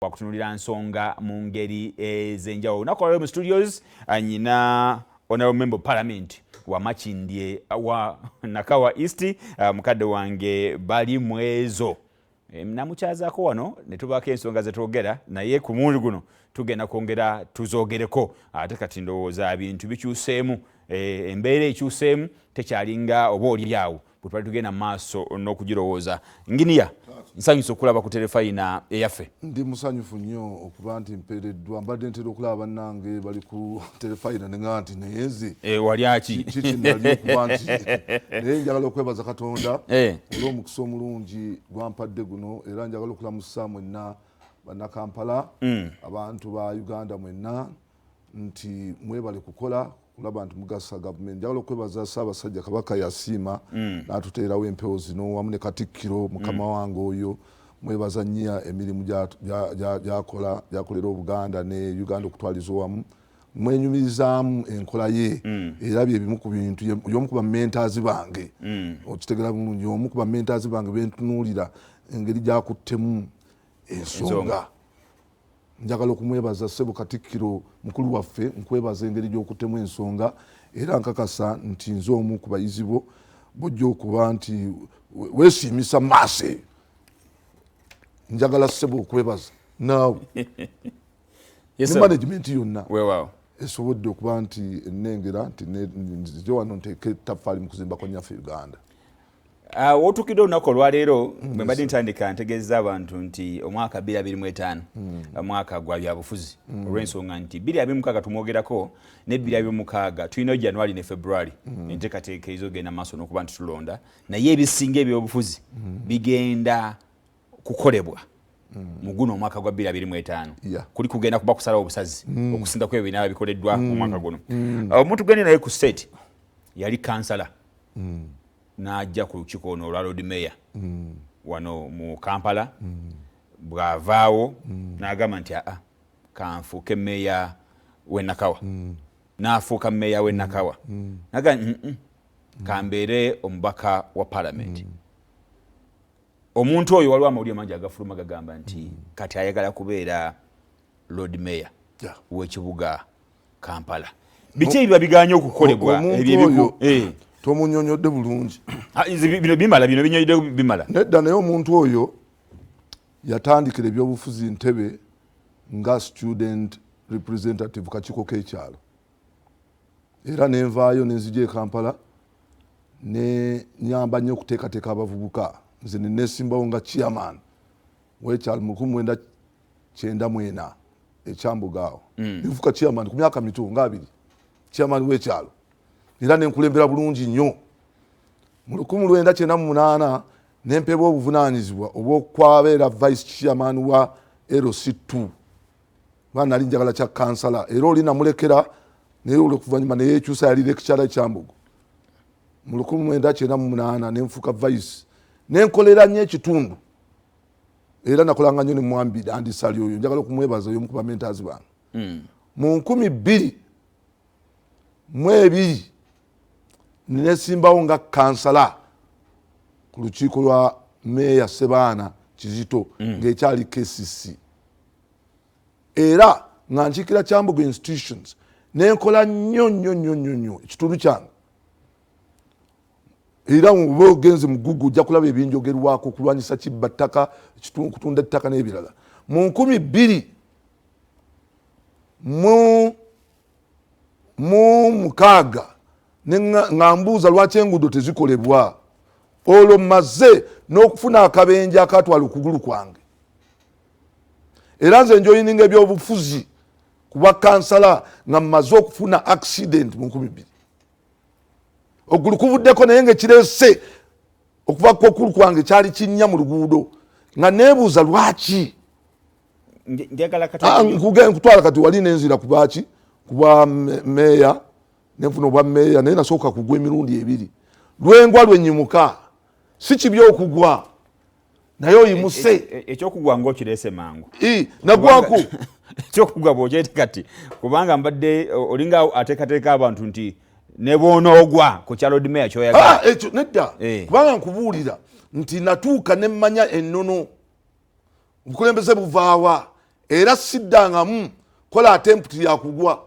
Wakutunulira nsonga mu ngeri ez'enjawulo. Olunaku olwaleero mu studios nyina honorable member of parliament wa Makindye wa Nakawa East, mukadde wange Balimwezo. Namukyazaako wano ne tubaako ensonga ze twogera naye ku mulundi guno tugenda kwongera tuzoogereko. Ate kati ndowooza bintu bikyuseemu, embeera ekyuseemu, tekyalinga oba oli awo bwe twali tugenda mu maaso n'okugirowooza. Nginiya, nsanyusa okulaba ku terefayina eyaffe. Ndi musanyufu nnyo okuba nti mpeereddwa. Mbadde ntera okulaba bannange bali ku terefayina neŋa nti naye nze wali aki? Kiki nali okuba nti, naye njagala okwebaza Katonda olw'omukisa omulungi gwampadde guno. Era njagala okulamusa mwenna Bannakampala, abantu ba Uganda mwenna, nti mwebale kukola kulaba nti mugasa gavumenti. Njagala okwebaza Ssaabasajja Kabaka yasiima n'atuteerawo empewo zino wamu ne Katikkiro mukama wange oyo. Mwebaza nnyo emirimu gyakola, gyakolera Obuganda ne Uganda okutwaliza owamu. Mwenyumirizaamu enkola ye era byebimu ku bintu y'omu ku ba mentors bange. Okitegera bulungi, omu ku ba mentors bange bentunuulira engeri gyakuttemu ensonga. Njagala okumwebaza ssebo Katikkiro mukulu waffe, nkwebaza engeri gy'okuttemu ensonga, era nkakasa nti nze omu ku bayizi bo bojja okuba nti weesiimisa maaso eyo. Njagala ssebo okwebaza naawe ne management yonna esobodde okuba nti ennengera nti nzije wano nteeke ettaffaali mu kuzimbako nyaffe Uganda. Wotukidde olunaku olwaleero, bwe mbadde ntandika ntegeeza abantu nti omwaka 2025 mwaka gwa byabufuzi, olw'ensonga nti 2026 tumwogerako ne 2026 tulina January ne February, enteekateeka ezogenda maaso n'okuba nti tulonda, naye ebisinga ebyobufuzi bigenda kukolebwa mu guno omwaka gwa 2025. Kuli kugenda kuba kusalawo obusazi okusinga ku ebyo binaaba bikoleddwa mu mwaka guno. Omuntu gende naye ku set yali kansala, n'ajja ku lukiiko ono olwa Lord Mayor wano mu Kampala. Bw'avaawo n'agamba nti, "Aa, kanfuuke meeya w'e Nakawa." N'afuuka meeya w'e Nakawa. N'agamba, "Kambeere omubaka wa palamenti." Omuntu oyo, waliwo amawulire mangi agafuluma gagamba nti kati ayagala kubeera Lord Mayor w'ekibuga Kampala. Biki ebiba biganye okukolebwa? Omuntu oyo tomunyonyodde bulungi. Ah, bino bimala, bino binyonyodde bimala. Nedda, naye omuntu oyo yatandikira ebyobufuzi Ntebe nga student representative, kakiiko k'ekyalo, era nenvaayo nenzija e Kampala ne nyamba nnyo okuteekateeka abavubuka. Nze nenesimbawo nga chairman wekyalo mu 1994 ekyambuga awo. Nenfuuka chairman ku myaka mito nga 20, chairman w'ekyalo, era nenkulembera bulungi nnyo. Mu 1998 nempeebwa obuvunanyizibwa obwokwabeera vice chairman wa LC2, ba nali njagala kya kansala, era oli namulekera, naye olwokuvanyuma neyekyusa, yali lecturer Kyambogo. Mu 1998 nenfuuka vice, nenkolera nnyo ekitundu, era nakolanga nnyo ne Mwambi Andisali. Oyo njagala okumwebaza, oyo omu ku ba mentors bange. Mu 2020 nesimbawo nga kansala ku lukiiko lwa meeya Sebaana Kizito, ng'ekyali KCC, era nga nkiikira Kyambogo institutions, nenkola nnyo nnyo nnyo nnyo nnyo ekitundu kyange. Era oba ogenze mu Google ojja kulaba ebinjogerwako okulwanyisa kibba ttaka, kutunda ettaka n'ebirala. Mu 2006 nga mbuuza lwaki enguudo tezikolebwa, olwo mmaze n'okufuna akabenje akatwala okugulu kwange, era nze njoyininga ebyobufuzi kuba kansala nga mmaze okufuna accident mu 2000, okugulu kuvuddeko, naye nga ekirese okuva ku okugulu kwange kyali kinnya mu luguudo, nga neebuuza lwaki. Njagala Ah, nkutwala kati wali nenzira kubaki, kuba meeya, nenfuna obwa meeya, naye nasooka kugwa emirundi ebiri. Lwengwa lwenyimuka, si kibi okugwa, naye oyimuse. Ekyokugwa ngaokirese mangu. Nagwako. Ekyokugwa bwokyete kati, kubanga mbadde olinga ateekateeka abantu nti ne bwonoogwa ku kya Lord Mayor kyoyagala. Ah, ekyo nedda. Kubanga nkubuulira nti natuuka nemmanya ennono, obukulembeze buvaawa. Era siddangamu kola attempt yakugwa.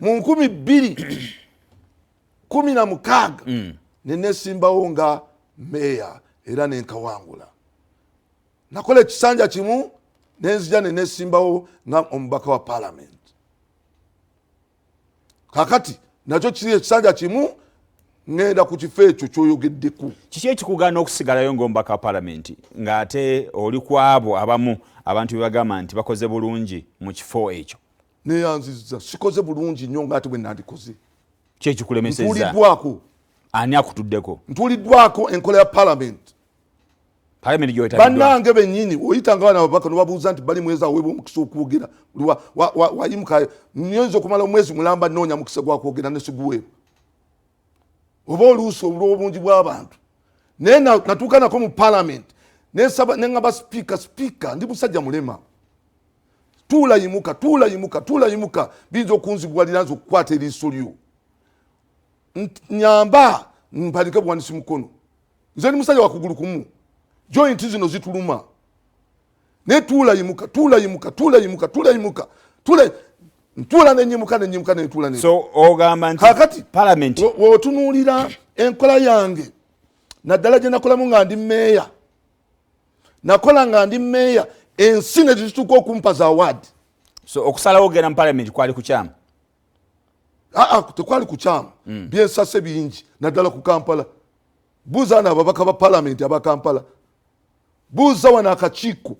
Mu 2016 nenesimbawo nga meeya era nenkawangula. Nakola ekisanja kimu nenzija nenesimbawo nga omubaka wa parliament. Kakati nakyo kiri ekisanja kimu, ŋŋenda ku kifo ekyo kyoyogeddeko. Kiki ekikugaana okusigalayo ng'omubaka wa palamenti ng'ate oli ku abo abamu abantu be bagamba nti bakoze bulungi mu kifo ekyo? Neyanziza, sikoze bulungi nnyo ngaate bwe nandikoze. Kyekikulemesezza? Ntuuliddwako. Ani akutuddeko? Ntuuliddwako enkola ya parliament. Parliament gy'oyitabiddwa. Bannange bennyini oyitanga bana ababaka nobabuuza nti bali mwezi aweebwa omukisa okwogera, wayimuka nyinza okumala omwezi mulamba nnoonya mukisa gwa kwogera nesiguweebwa, oba oluusi olw'obungi bw'abantu. Naye natuuka nako mu parliament nensaba neŋŋamba sipiika, "Sipiika, ndi musajja mulema, tuula yimuka, tuula yimuka, tuula yimuka, biyinza okunzibwalira nze okukwata eriiso lyo. Nyamba mpanike buwanisi mukono, nze ndi musajja wakugulu kumu, joint zino zituluma, naye tuula yimuka, tuula yimuka, tuula yimuka, tuula yimuka, tuula." Ntuula nenyimuka, nenyimuka, nentuula. So ogamba nti Kakati parliament Wotunuulira enkola yange naddala gye nakolamu nga ndi meeya, nakola nga ndi meeya, ensi ne zituuka okumpa za award. So okusalawo ogenda mu parliament kwali kukyamu? Aa, tekwali kukyamu. Byensase bingi naddala ku Kampala. Buuza wano ababaka ba palamenti aba Kampala, buuza wano akakiiko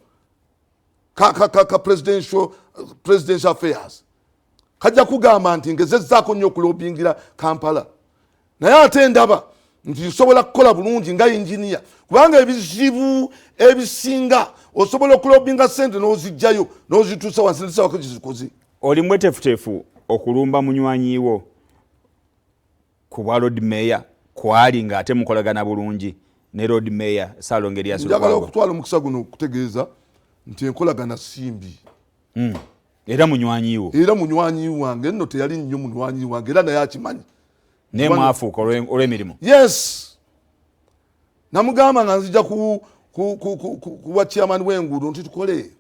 ka presidential affairs, kajja kugamba nti ngezezzaako nnyo okulobingira Kampala. Naye ate ndaba nti nsobola kukola bulungi nga inginiya, kubanga ebizibu ebisinga osobola okulobinga sente n'ozijjayo n'ozituusa wansi nesabako gizikoze. Oli mweteefuteefu okulumba munywanyi wo ku bwa lord mayor kwali ng'ate mukolagana bulungi ne lord mayor Ssalongo Erias Njagala Lukwago? okutwala omukisa guno okutegeeza nti enkolagana simbi. Era munywanyi wo? Era munywanyi wange nno, teyali nnyo munywanyi wange, era naye akimanyi. Naye mwafuuka olw'emirimu? Yes, namugamba nga nzija kuwa chairman w'enguudo nti tukole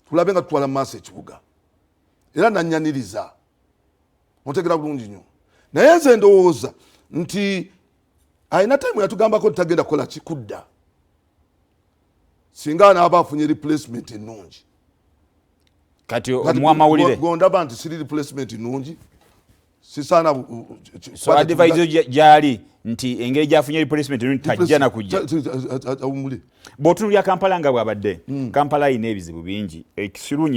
tulabe nga tutwala mu maaso ekibuga, era nanyaniriza. Otegera bulungi nnyo. Naye nze ndowooza nti alina time yatugambako titagenda kukola kikudda singa anaaba afunye replacement ennungi. Kati omuwa mawulire? Gondaba nti siri replacement nnungi, sisaana. So advice gyali nti engeri gyafunye replacement ennungi tajja nakujja? Awumule. Bw'otunulya Kampala nga bw'abadde, Kampala ayina ebizibu bingi ekirungi.